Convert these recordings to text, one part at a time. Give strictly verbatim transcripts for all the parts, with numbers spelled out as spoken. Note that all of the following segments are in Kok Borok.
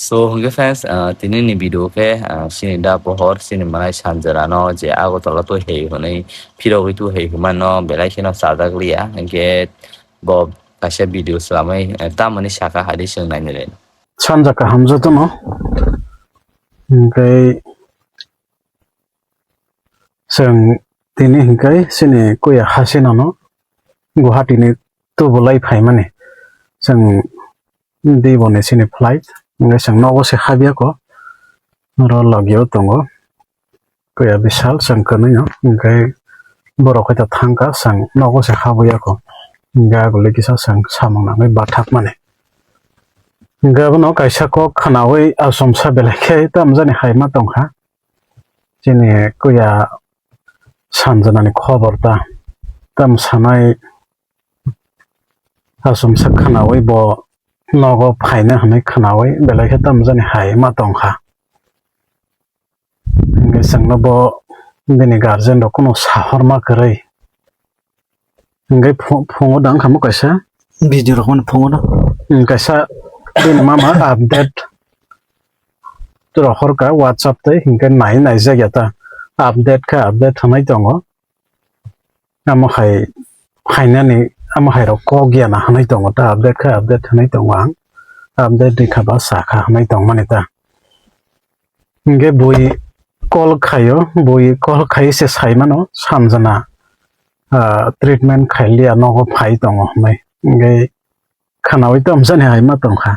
So, hwnkhe friends, ah, tini ni video khe, ah, chini da pohor, chini manai sanjera no je Agartala to hei hwnwi phirogwi to hei hwnma no belai kheno chajak liya. Hwnkhe bo kaisa video swlamwi, eh, tamoni saka hai di chwng nainwi lai. Sanja kaham jotono. Hwnkhe chwng tini hwnkhe chini kuya Hasina no Guwahati ni tubulai phaimani. Chwng Diboni chini flight, hwnkhe chwng nogo se habya ko, oro logio tongo, kuya Bishal chwng kwnwi no, hwnkhe borok hai ta thangkha, chwng nogo se habwi ya ko, hwnkhe aguli kisa chwng samung nangwi bathakmani. Hwnkhe abono kaisa kok khwnawi achomsa belai khe tamjani hai ma tongkha, chini kuya Sanjanani khobor ta, tam sanai. Achomsa khwnawi bo nogo phaina hwnwi khwnawi belai khe tamjani hai ma tongkha. Hwnkhe chwngno bo bini guardian rok kunu sahorma kwrwi. Hwnkhe phu-, phungo dang kha mo kaisa. Video rok mani phungo no. Hmm, kaisa bini mama update rohorkha WhatsApp tei hwnkhe nai naijak ya ta. Update khe update hwnwi tongo. Amo hai phainani, amo hai rok kok ya na hwnwi tongo ta, update khe update hwnwi tongo ang, update rikha ba sakha hwnwi tongmani ta. Hwnkhe bui call khaio, bui call khai se sai mano, Sanjana, ah, treatment khailiya nogo phai tongo hwnwi. Hwnkhe khwnawi tamjani hai ma tongkha.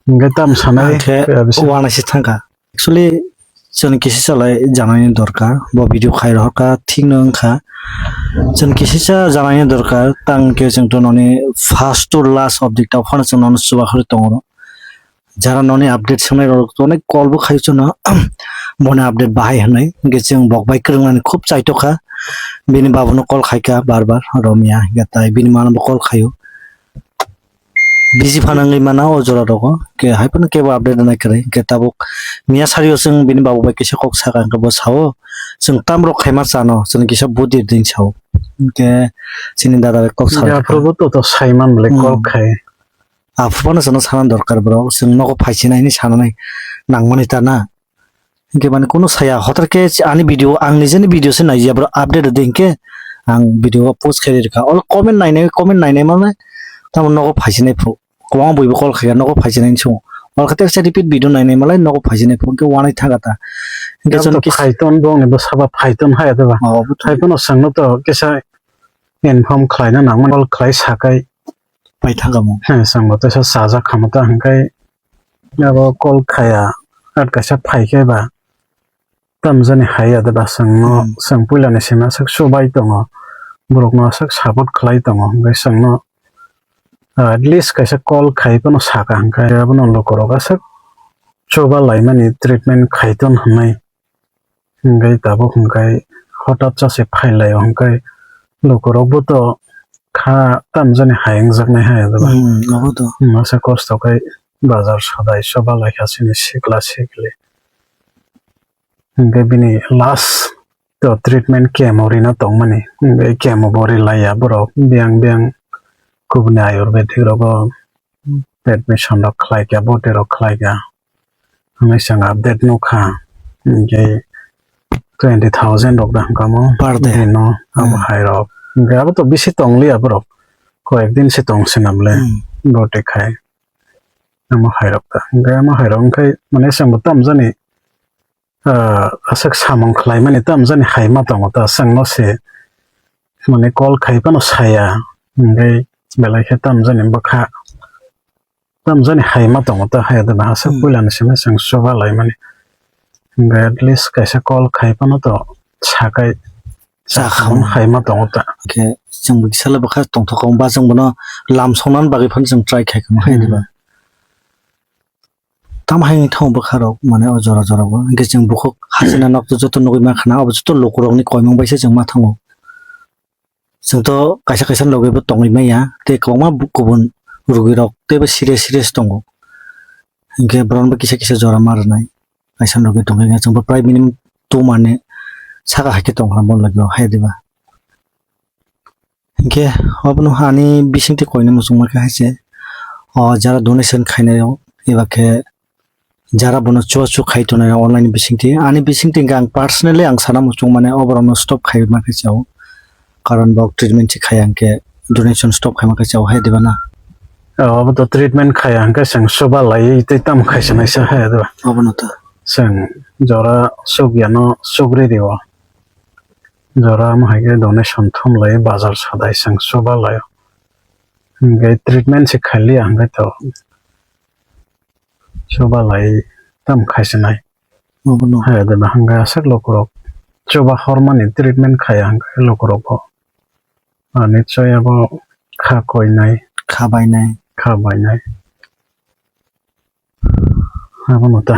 Hwnkhe tam sanai, Hwnkhe khe abisa. Uanaisi thangkha. Actually, chwng kisi chalai janani dorkar. Bo video khai rohorkha, thik no wngkha. Chwng kisi cha janani dorkar. Tang khe chwng to noni first to last of the top phano chwng nono chubakhorwi tongo. Jara noni update swngnai rok to onek call bo khai chwngno. Boni update bahai hwnwi. Hwnkhe chwng bok bai kwrwngnani khub chaitokha. Bini babuno call khaikha bar bar. Romia, hwnkhe tai bini mano bo call khaio. Busy phano wngwi mana o jora rogo, hwnkhe hai phano kebo update rwnai kwrwi, hwnkhe tabuk miya sario chwng bini babu bai kisa kok sakha, hwnkhe bo sao chwng tamrok khaima chano, chwng kisa budi rdin sao, hwnkhe chini dada bai kok sakha. Aphuru bo to, to saiman bwle Hmm. Kok khai. Aphuru phano chwngno sana dorkar bro, chwng nogo phaisinai hinwi sanani nangmani ta na. Hwnkhe mane kunu saya, hotar khe ani video, ang nijeni video se naiya bro, update rwdi hwnkhe ang video o post khe rikha. Olo comment nainai, comment nainai mane tamo nogo phaisinai phuru. Kwbangma buibo call khaikha nogo phaisinai hinwi swngo. Olo khe teksa repeat video nainai malai nogo phaisinai phuru hwnkhe uanai thangkha ta. Hwnkhe Abo chwng to kis- phaiton bongni bwsa ba phaiton haya de ba. Oh, obo to. Phaiphano chwngno to kisa inform khlaina nangmani call khlai sakai. Pai thangkha mo. He, chwngbo teisa chajak kha mo ta hwnkhe abo call khaya, at kaisa phaikhe ba tamjani haiya de ba chwngno, Hmm. Chwng puilani simi aswk chubai tongo, borokno aswk support khlai tongo, hwnkhe chwngno, ah, at least kaisa call khai phano sakha hwnkhe abono lukurok aswk chuba laimani treatment khai ton hwnwi. Hwnkhe tabuk hwnkhe hotat cha se phai lai o hwnkhe lukurokbo to kha tamjani hai wngjaknai hai abo. Hmm, abo to. Masa kosto khai bazar sadai choba lai kha chini sikla sikli. Hwnkhe bini last to treatment chemo rina tongmani. Hwnkhe chemo bo ri laiya borok biyang biyang kubuni ayurvedic rogo admission rok khlai kha, boti rok khlai kha. Hwnwi chwng update nukha. Hwnkhe twenty thousand rok da hwnkha mo. Per day. Bino abo Hmm. hai rok. Hwnkhe abo to bisi tong liya borok. Koyek din se tong se nam le. Hmm. Boti khai. Amo hai rok ta. Hwnkhe amo hai rok hwnkhe mane chwng bo tamjani, ah, aswk samung khlai mani tamjani hai ma tongo ta. Chwng no se mane call khai phano saya. Hwnkhe belai khe tamjani bwkha. Tamjani hai ma tongo ta, hai da na aswk Hmm. puila ni simi chwng chuba lai mani. Hwnkhe at least kaisa call khai phano to sakai Cha cha kha kha mo. Hai ma tongo ta. Hwnkhe chwng bo kisa le bwkha tongthok kha, ba chwng bono lam songna bagwi phano chwng try khai kha mo, hai Hmm. diba? Tam hai wng thango bwkha rok, mane o jora jora bo. Hwnkhe chwng bukhuk hachina nok to joto nugwi mankha na, abo joto lukurokni koimung bai se chwng ma thango. Chwng to kaisa kaisa logi bo tongwi maya, tei kwbangma bu-, kubun rugwi rok teibo serious serious tongo. Hinkhe borok no bo kisa kisa jora ma rwnai. Kaisa logi tongwi maya, chwng bo prai minimum two month ni saka hai khe tongkha bo logi o hai diba. Hinkhe obono ani bisingtwi koinwi muchungma khe hai se, o jara donation khainai rok eba khe jara bono chuachu khai tongnai online bisingtwi. Ani bisingtwi hwnkhe ang personally ang sana muchung mane oborokno stop khai ma khe chao. Karon bok treatment se khai hwnkhe donation stop khai ma khe chao hai diba na? Abo to treatment khai hwnkhe chwng chuba lai tei tam khai sanai sa hai diba? Obono to. Chwng jora chuk yano chuk ri dio. Jora omo hai khe donation thum lai bazar sadai chwng chuba lai. Hwnkhe treatment se khai liya hwnkhe to. Chuba lai tam khai sanai. Obono. Hai de hwnkhe aswk lukurok chuba hormani treatment khaya hwnkhe lukurok bo. Ani chaya bo kha koinai. Kha bainai. Kha bainai. Abono ta.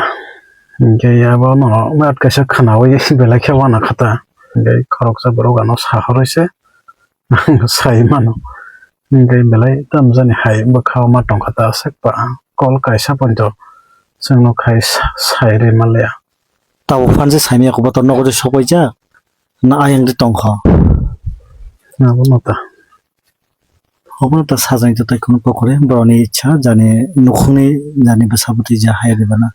Hwnkhe abono mat kaisa khwnawi belai khe wana kha ta. Hwnkhe khoroksa borok ano sahorwi se. Ang sai mano. Hwnkhe belai tamjani hai bwkha o ma tongkha ta aswk ba kol kaisa poito chwngno khai sa-, sai rwi manliya. Tabuk phan se saimaya khe bothor nogo de sokpaijak na ayang de tongkha. Abono ta. Obono ta sajani ta tai kheno kokore boroni ichha jani nukhungni jani bwsa bwtwi ja hai ribana.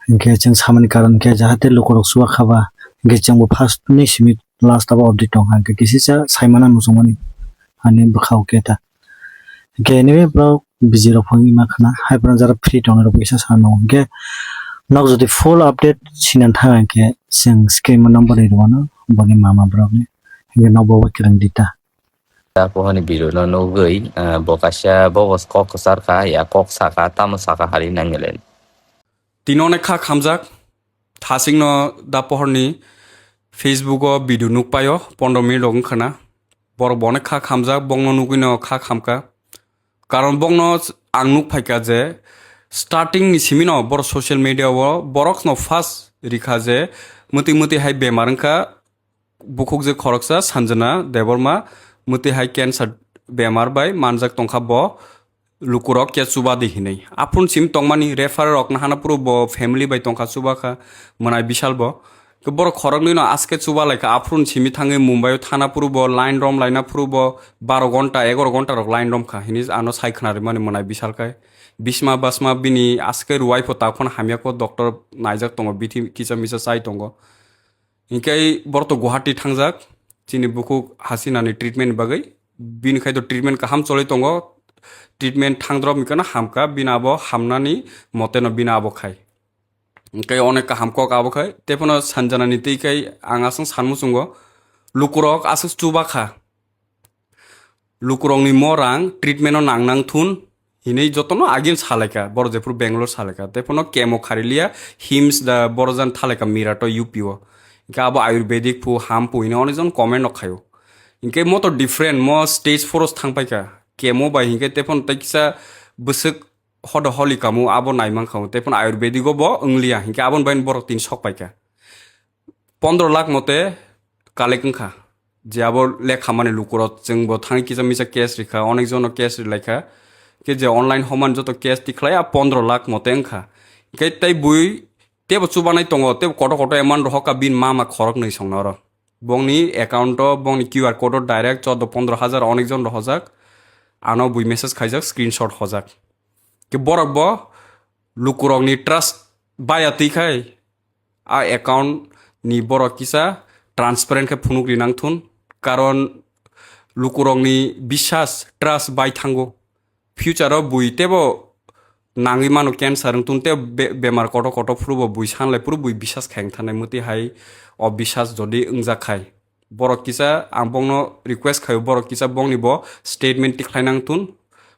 Hinkhe chwng samani karon khe jahate lukurok chuba khaba, hinkhe chwngbo first ni simi last abo update tongkha, hinkhe kisisa saimano muchungmani ani bwkhao khe ta. Hinkhe anyway borok busy rok phone ima khna, hai phano jara free tongnai rok kisa sa no. Hinkhe nok jodi full update sinan thang hinkhe chwng screen o number ri rwano boni mama borok ni. Hinkhe nokbo bai kwrwng di ta. Da pohorni video no nugwi, ah, bo kaisa bo bo kok kwchar kha, ya kok saka, tamo saka hari nangilai. Tino ne kha khamjak, thasingno da pohorni Facebook o video nukpaio, pondro minute rok wngkha na. Borok bo ne kha khamjak, bongno nugwino kha khamkha. Karon bongno ang nuk phaikha je starting ni simino boro social media o borokno first rikha je mwtwi mwtwi hai bemar wngkha, bukhuk je khoroksa Sanjana Debbarma mwtwi hai cancer bemar bai manjak tongkha bo lukurok khe chuba di hinwi. Aphuru simi tongmani referral rok nahana phuru bo family bai tongkha chuba kha mwnai bisal bo. Khe borok khoroknwi no aske chuba lai kha aphuru simi thangwi Mumbai o thana phuru bo line rom laina phuru bo baro gonta egaro gonta rok line rom kha hinwi ano sai khna rimani mwnai bisal khai. Bisma basma bini aske ruwai pho tak phano hamya kho doctor naijak tongo bithi kisa misa chai tongo. Hinkhe borok to Guwahati thangjak, chini bukhuk Hasinani treatment bagwi. Bini khai to treatment kaham choli tongo, treatment thangdrop hinkhe no hamkha, bini abo hamnani mote no bini abo khai. Hinkhe onek kaham kok abo khai, tei phano Sanjanani twi khai ang aswk san muchungo, lukurok aswk chuba kha. Lukurokni mo rang treatment o nang nang thun hinwi jotono agin salaikha, borok jephuru Bangalore salaikha, tei phano chemo khariliya, hims da borok jan thalaikha Mirato U P o. Hinkhe abo ayurvedic phu, ham phu hinwi onek jon comment rok khaio. Hinkhe mo to different, mo stage four o thang paikha, chemo bai hinkhe tei phano tei kisa bwswk hodo holi kamo abo naimankha, tei phano ayurvedic o bo wngliya, hinkhe aboni bai borok tin sok paikha. Pondro lakh mote collect wngkha. Je abo lekha mani lukurok chwngbo thangwi kisa misa cash rikha, onek jono cash rilaikha. Khe je online homan joto cash tikhlai a pondro lakh mote wngkha. Hinkhe tei bui teibo chubanai tongo, teibo kotor kotor amount rohorkha bini mama khoroknwi songno oro. Bongni account o, bongni Q R code o direct chordo pondro hajar onek jon rohorjak. Ano bui message khaijak, screenshot hojak. Khe borok bo lukurokni trust baya twi khai a account ni borok kisa transparent khe phunuk rinang thun, karon lukurokni biswas, trust bai thango. Future o bui teibo nangwi mano cancer wng thun, tei be-, bemar kotor kotor phuru bo bui sanlai phuru bui biswas khai wng thanai, mwtwi hai o biswas jodi wngjak khai. Borok kisa ang bongno request khaio, borok kisa bongni bo statement tikhlai nang thun,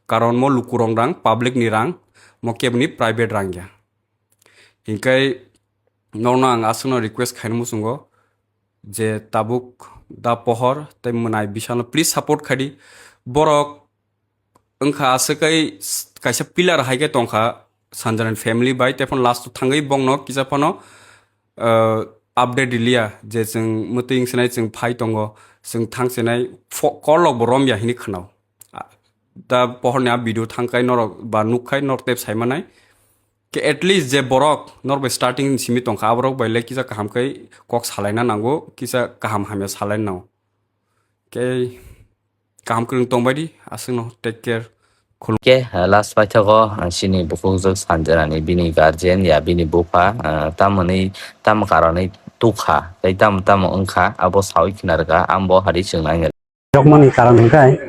karon mo lukurok rang, public ni rang, mo keboni private rang ya. Hinkhe norokno ang aswkno request khaina muchungo je tabuk da pohor tei mwnai bisalno please support khaidi. Borok wngkha aswk kai s-, kaisa pillar hai khe tongkha Sanjana ni family bai, tei phano last o thangwi bongno kisa phano, uh, update riliya je chwng mwtwi wngsinai, chwng phai tongo, chwng thang sinai, fo-, call rok bo romya hinwi khwnao. A, da pohorni a video thangkhai norok ba nukkhai norok tei saimanai. Ke at least je borok norok bai starting ni simi tongkha, aborok bai le kisa kaham khe kok salaina nango, kisa kaham hamya salaina nango. Ke kaham kwrwng tongbai di, aswkno take care, Khulumkhe, ah, last paithago, ah, chini bukhukjwk Sanjanani bini guardian ya bini bupha, ah, tamoni tamo karonwi tukha tei tamo tamo wngkha abo sawi khna rwkha, ang bo hari chwng nai. Jokmani karon hwnkhe,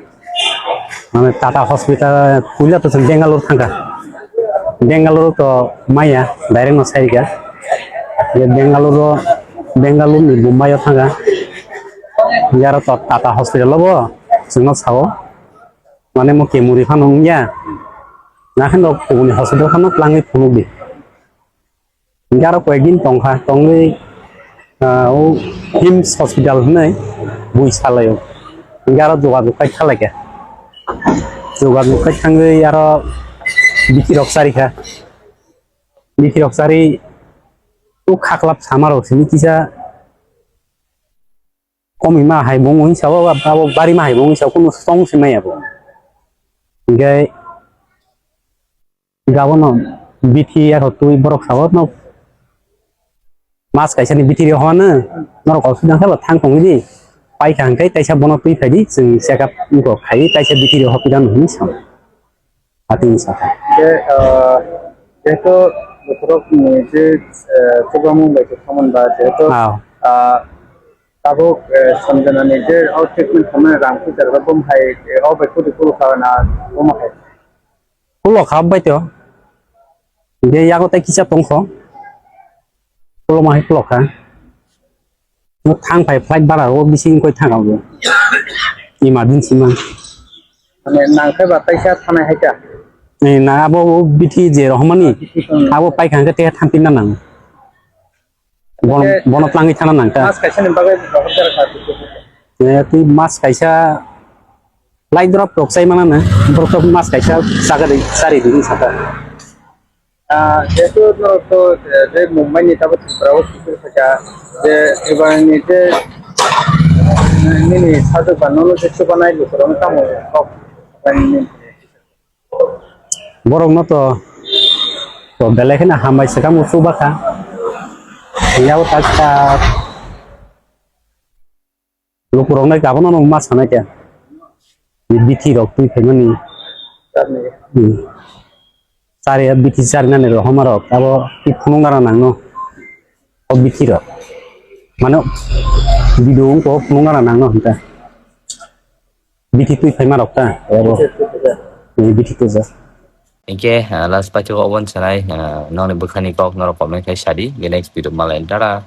mane Tata Hospital puila to chwng Bangalore thangkha. Bangalore to maya direct no sairikha. Ye Bangalore, Bangalore ni Mumbai o thangkha. Yaro to Tata Hospital o bo chwngno sao. Mane mo kemuri phano wngya. Nakheno kubuni hospital phano twlangwi phunukdi. Hingke aro koyekdin tongkha, tongwi, ah, o hims hospital hinwi bui salaio. Hingke aro jogajog khai thalaikha. Jogajog khai thangwi aro bithi rok charikha. Bithi rok chari o khaklap sama rok simi kisa. Komi ma hai bung wngsa o, abo bari ma hai bung wngsa o, kunu song se maya bo. Hingke gabono bithi aro twi borok sao no mas kaisa ni bithi rw hwn no, norok kok sudang khe bo thang tong di, paikha hwnkhe kaisa bono twi phai di, chwng check up wngkha khai kaisa bithi rw hopida no hinwi sao. Atini saka. Ke, ah, jehetu bokhorokni je, eh, chubamu bai khe somondo, jehetu, ah, ah, tabuk, eh, Sanjanani je o treatment khamani rang puja rok bom hai, eh, o bai kudi kulu kha na bom hai. Kulo kha bai to. Je yago tai kisa tongkho. Kulo ma hai kulo kha. No thang phai flight bara o bising koi thang abo. Emergency ma. Mane nang khe ba taisa thanai hai ta. Ni na abo o bithi je rohmani. Bithi tong. Abo pai khang khe te thampin na nang. Bon, bono tlangwi thana nang ta. Mas kaisa ni bagwi rohor jar kha. Eh, twi mas kaisa light drop rok chai mana na. Borok to mas kaisa chaga de chari dini saka. Ah, jehetu norok to, eh, je Mumbai ni tabuk Tripura o kiphil khaikha, je Tripura ni je, eh, nini sajwk ba nono je chubanai lukurok no tamo kok. Borok no to, to belai kheno hambai swkang bo chuba kha. Yabo tak tak. Lukurok nai kabo no ma sanai khe. Bithi rok twi phaimani. Hmm. Chari bithi chari nani rok homa rok abo twi phunuk nana nang no. O bithi rok. Mano video ko phunuk nana nang no hinta. Bithi twi phaima rok ta. Abo. Bithi twi phaima. Ni bithi twi ja. Hingke, ah, last paithago obon sanai, ah, nokni bwkhani kok norok comment khai sadi. Next video malai tara.